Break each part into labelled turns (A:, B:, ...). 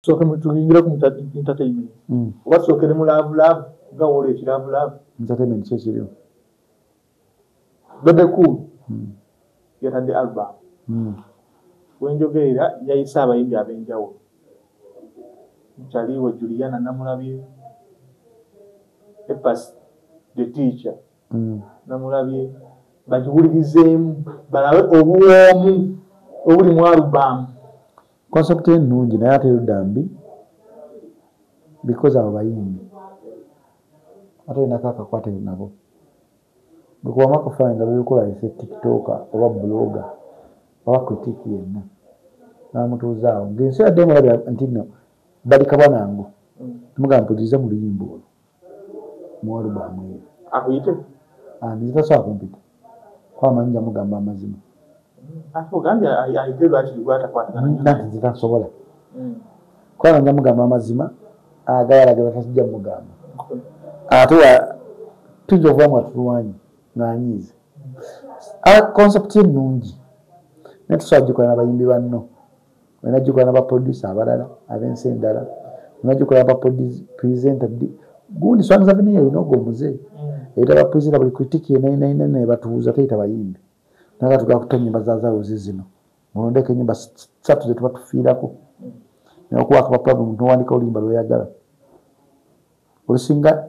A: Tusooke tuyingire ku entertainment. Oba tusookere mu love love nga woolwo ekiraavu love.
B: Entertainment ki ekiriwo?
A: Bebe Cool yatadde album. Wenjogerera yayise abayimbi ab'enjawulo. Mukyaliwe Juliana namulabye, Epas the teacher namulabye, bagiwulirizeemu balabe obuwoomu obuli mu album.
B: Concept ennungi naye ate erudda mbi because abo bayimbi ate olinako akakwate nabo. Bwekubamu akafaananyi nga Bebe Cool ayise TikToker oba blogger oba critic yenna n'amutuuza awo ng'ensi yadde emulabya nti nno bali kabanango, temugamba mpulirize mu luyimba olwo mu album eyo.
A: Akuyite?
B: Nze tasobola kumpita kuba amanyi nja mugamba amazima.
A: Ate ogambye ayite lwaki gwatakwatagana nnyo.
B: Nanti nze tasobola kubanga nja mugamba amazima agayala ge batasijja mugamba. Ate tuyinza okuba nga tulwanye ng'anyiize. Concept ye nnungi naye tusobola gikola n'abayimbi banno, olina gikola n'abaproducer abalala ab'ensi endala, olina gikola n'abapresenter gundi Swangz Avenue erina ogwo omuze eyita bapresenter buli critic yenna yenna yenna ne batuuza, teyita bayimbi. Naye tugala kuta ennyimba za Zauzi zino, mulondeko ennyimba ssatu ze tuba tufiirako, naye okuba akapapula buli muntu n'owandiika oluyimba lw'oyagala. Olusinga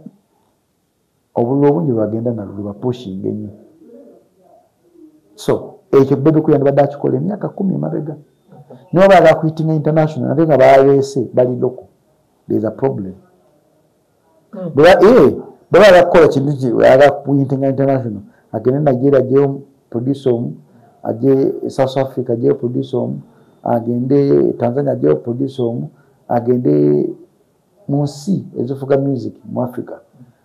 B: obululu obungi bwe bagenda nalwo lubapushinga ennyo. So ekyo Bebe Cool yandibadde akikola emyaka 10 emabega. Niba baagala kuhitinga international ate nga baleese bali local, there is a problem. Bwe baagala kukola kintu ki, baagala kuhitinga international, agende Nigeria aggyeyo producer omu, ajje South Africa aggyeyo producer omu, agende Tanzania aggyeyo producer omu, agende mu nsi ezifuga music mu Africa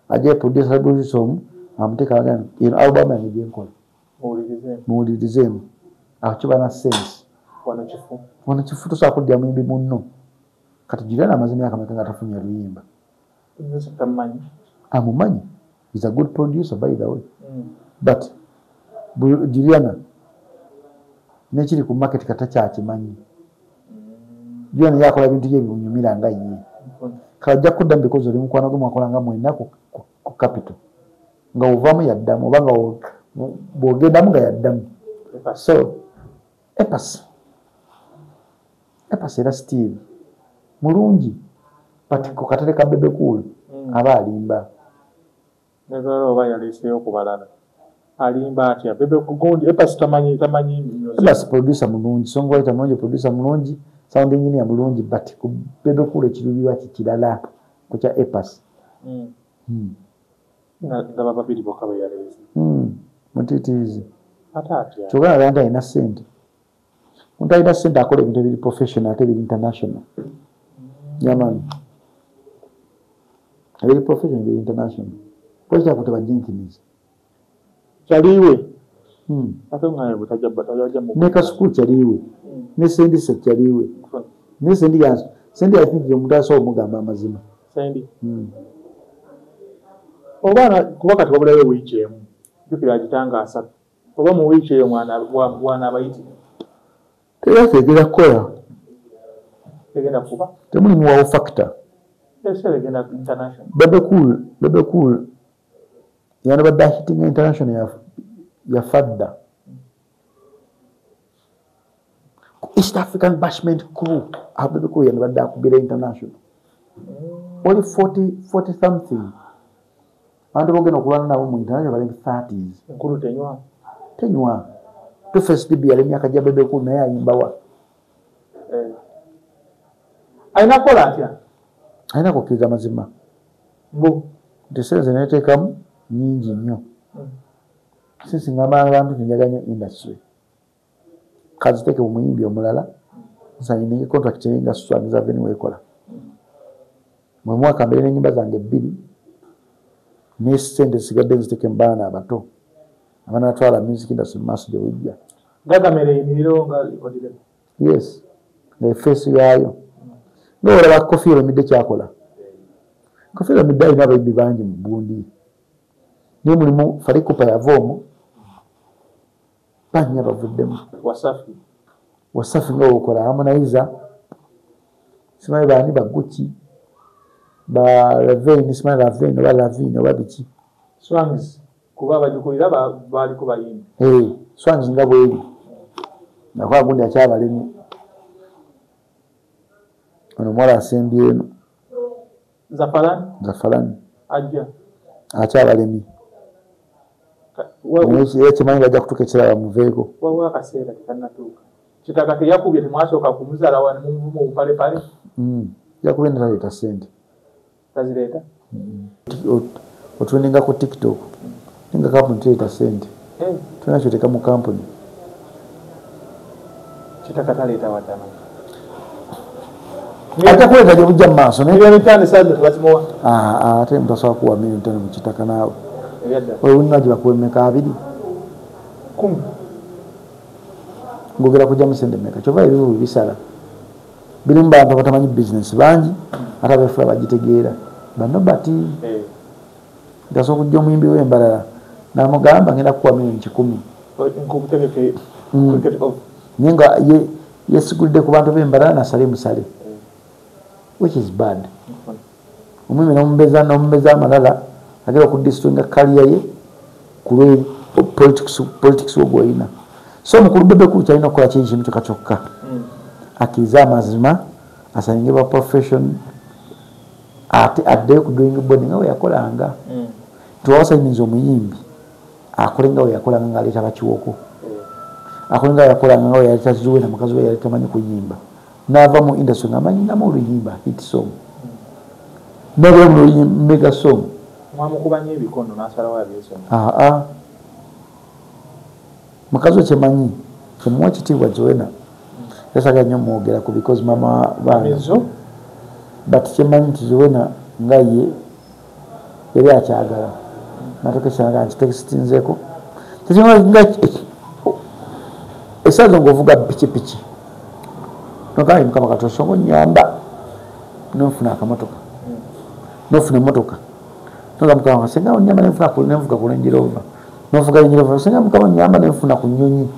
B: aggyeyo producer omu, amuteeka agamba eno album yange gye nkola muwulirizeemu. Awo kiba na sense.
A: Wano kifu.
B: Wano kifu tosobola kuddira muyimbi munno. Kati Juliana amaze emyaka meka nga tafunye luyimba?
A: Tamumanyi.
B: Amumanyi. He's a good producer by the way. But Juliana nekiri ku market kata kyakimanyi. Juliana yakola ebintu bye bimunyumira nga ye. Kajja kuddamu because oli mukwano gwe mwakola nga mwenna ku capital. Nga ovaamu yaddamu oba nga bw'ogendamu nga yaddamu. So Epas era Steve mulungi but ku katale ka Bebe Cool aba alimba.
A: Never oba yaleeseeyo ku balala. Alimba atya? Bebe gundi Epas tamanyi.
B: Epas producer mulungi, songwriter mulungi, producer mulungi, sound engineer mulungi but ku Bebe Cool ekiruubirirwa kikirala ku kya Epas.
A: Ndaba babiri bokka be yaleese.
B: Mutiitiizi.
A: Ate atya?
B: Kyokka nga nti alina ssente. Omuntu alina ssente akola ebintu ebiri professional ate ebiri international. Yamaani. Ebiri professional ebiri international. Lwaki takutte ba Jenkins?
A: Kyaliwe. Ate nga butajja batajja mu.
B: Ne Kasuku kyaliwe. Ne Sendisa kyaliwe. Ne Sendi ya Sendi I think omuntu asobola omugamba amazima.
A: Sendi. Oba kuba kati wabulayo wiiki emu. Jjukira agitanga 3. Oba mu wiiki eyo mwana abayitira.
B: Tera tegera kukola.
A: Tegenda kuba.
B: Temulimu wow factor.
A: Tegenda international.
B: Bebe Cool yandibadde ahitinga international yafadda. East African Bashment Crew Bebe Cool yandibadde akubira international. Oli 40 something. Abantu bogenda okulwana nabo mu international bali mu 30s.
A: Enkulu tenywa.
B: Tenywa. 2Face DB yali emyaka gya Bebe Cool naye ayimbawa.
A: Alina kukola atya?
B: Alina kukkiriza mazima.
A: Mbu.
B: Nti ssente ze neeteekamu nnyingi nnyo. Since ngamba abantu nti njagala nnyo industry. Kaziteeke mu muyimbi omulala, nsayininge contract ye nga Swangz Avenue ekola. Mu mwaka mbeere n'ennyimba zange 2, ne ssente zisigadde nziteeke mu baana abato abanaatwala music industry mu maaso gye bujja.
A: Gagamera eyimiriro nga ekodire.
B: Yes, nga face yaayo. Ng'olaba Koffi Olomide kyakola. Koffi Olomide alina abayimbi bangi mu gundi. Naye mulimu Fally Ipupa yava omwo, bannya bavuddemu.
A: Wasafi.
B: Wasafi nga wokola Harmonize. Simanyi baani ba Gucci, ba Ravine, simanyi Ravine oba Lavine oba biki.
A: Swangs kuba abagikulira baaliko bayimbi.
B: Swangs nga bweri. Nakuba gundi akyabalemye. Ono omuwala asembye eno.
A: Zafalani?
B: Zafalani.
A: Ajja.
B: Akyabalemye. Era kimanyi bajja kutuuka ekirala bamuveeko.
A: Waliwo akaseera tekannatuuka. Kitaka teyakubye temwasooka kumuzaala wa ne mumuvuma obupalepale.
B: Yakubye nataleeta ssente.
A: Tazireeta?
B: Otrendinga ku TikTok. Ninga kampuni tereeta ssente. Tulina kyoteeka mu kampuni.
A: Kitaka taleeta watamanyi.
B: Ajja kuleeta gye bujja mu maaso.
A: $5,000,000 saazi tebazimuwa.
B: Ate mutasobola kuwa $5,000,000 mu Kitaka naawe. Olina gye bakuwa emeka 2?
A: 10.
B: Ngogera kujja ssente mmeka? Kyova ebivubu bisala. Birimu bantu abatamanyi bizinesi bangi, ate abeefula bagitegeera. Bano bati ntasobola okujja omuyimbi w'embalala n'amugamba ngenda kukuwa $100,000,000.
A: Nkutegeke.
B: Naye nga yesigulidde ku bantu b'embalala nasale musale. Which is bad. Omuyimbi n'omumbeza amalala agera okudisitwinga kaliya ye ku lwe politics wo gw'olina. So omukulu Bebe Cool kyalina okukola kiri kimu kyokka kyokka. Akkirize amazima, asaninge ba profession, ate addeyo ku drawing board nga bwe yakolanga. Tiwawasayininza omuyimbi akole nga bwe yakolanga ng'aleeta bakiwoko. Akole nga bwe yakolanga nga bwe yaleeta Zuena, mukazi we yali tamanyi kuyimba. N'ava mu industry ng'amanyi namu oluyimba hit song. N'abeera mu luyimba mega song.
A: Mwamukuba nnyo ebikono n'asalawo abyesonyiwe.
B: Mukazi we kyemanyi, kyemuwa ekitiibwa Zuena. Yasaga nnyo mwogerako because mama baana. But kyemanyi nti Zuena nga ye yali akyagala. Natuuka ekiseera nti tekisitinzeeko. Tekimanyi essaawa ng'ovuga pikipiki. Nogamba Mukama Katonda songa onnyamba n'onfuna akamotoka. N'ofuna emmotoka. Nogamba Mukama singa onnyamba nenvuga ku Range Rover. N'ovuga Range Rover singa Mukama onnyamba nenfuna ku nnyonyi.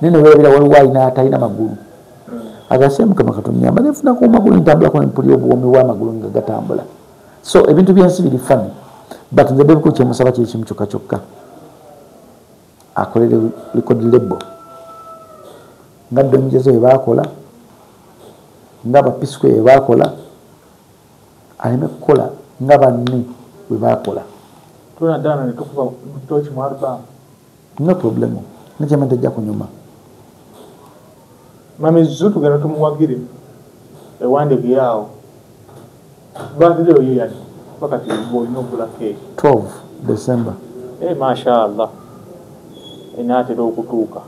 B: Naye ne weerabira waliwo alina atalina magulu. Agase Mukama Katonda onnyamba nenfuna ku magulu ntambulako ne mpulira obuwoomi bw'amagulu nga gatambula. So ebintu by'ensi biri funny. But nze Bebe Cool kyemusaba kiri kimu kyokka kyokka. Akolere record label. Nga Donjezo bwe baakola, nga ba P-Square bwe baakola, aleme kukola nga banne bwe baakola.
A: Tunaddaana ne tukuba toki mu album.
B: No problem. Nekyama tejja kunyuma.
A: Mami Zu tugenda tumuwagire ewandege awo. Birthday oyo yani wakati bw'olina okugula keeki.
B: 12 December.
A: Mashallah. Enaatera okutuuka.